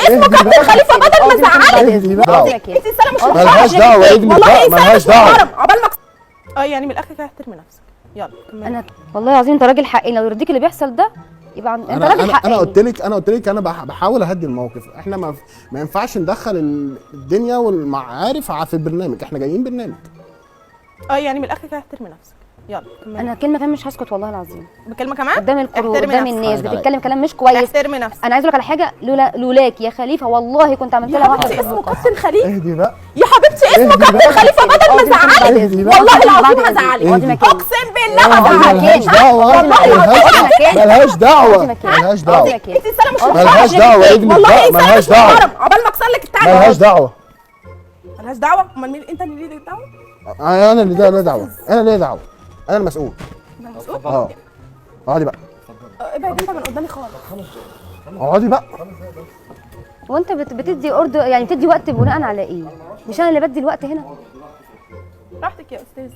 اسمه كابتن خليفة بدل ما زعلك. اهدي بقى. انت انسانه مش محترمه. ملهاش دعوه اجلي والله بقى، انسانه ملهاش مش دعوه. محترمه. عقبال ما يعني من الاخر كده احترمي نفسك. يلا كملي. انا والله العظيم انت راجل حقي، لو يرضيك اللي بيحصل ده يبقى انت انا راجل انا حقاني. انا قلت لك، انا قلت لك انا بحاول اهدي الموقف. احنا ما ينفعش ندخل الدنيا والمعارف في البرنامج، احنا جايين برنامج. يعني من الاخر كده احترمي نفسك. يلا كملي. انا كلمة كمان مش هسكت والله العظيم. بكلمه كمان قدام ال crew، احترمي قدام نفسك. الناس حقك عليا. بتتكلم كلام مش كويس. احترمي نفسك. انا عايز اقول لك على حاجة، لولاك يا خليفة والله كنت عملت يا لها واحدة حبيبتي اسمه كابتن خليفة. اهدي بقى. يا حبيبتي اسمه اهدي كابتن بقى. خليفة بدل ما زعلك. اهدي بقى. والله العظيم بعد هزعلك. اقعدي مكانك. اقسم بالله هزعلك. ملهاش دعوه، والله العظيم. ملهاش دعوه، ملهاش دعوه، انت انسانه مش محترمه. ملهاش دعوه. اجلي والله بقى، انسانه ملهاش مش دعوه، محترمه. عقبال ما اكسر لك التاني. ملهاش دعوه. ملهاش دعوه. امال مين انت اللي ليك دعوه؟ انا اللي ده ليا دعوه، انا ليا دعوه، انا المسؤول. انت مسؤول؟ اه اقعدي بقى، ابعد انت من قدامي خالص. اقعدي بقى. وانت بتدي order، يعني بتدي وقت بناء على ايه؟ مش انا اللي بدي الوقت هنا. راحتك يا استاذ.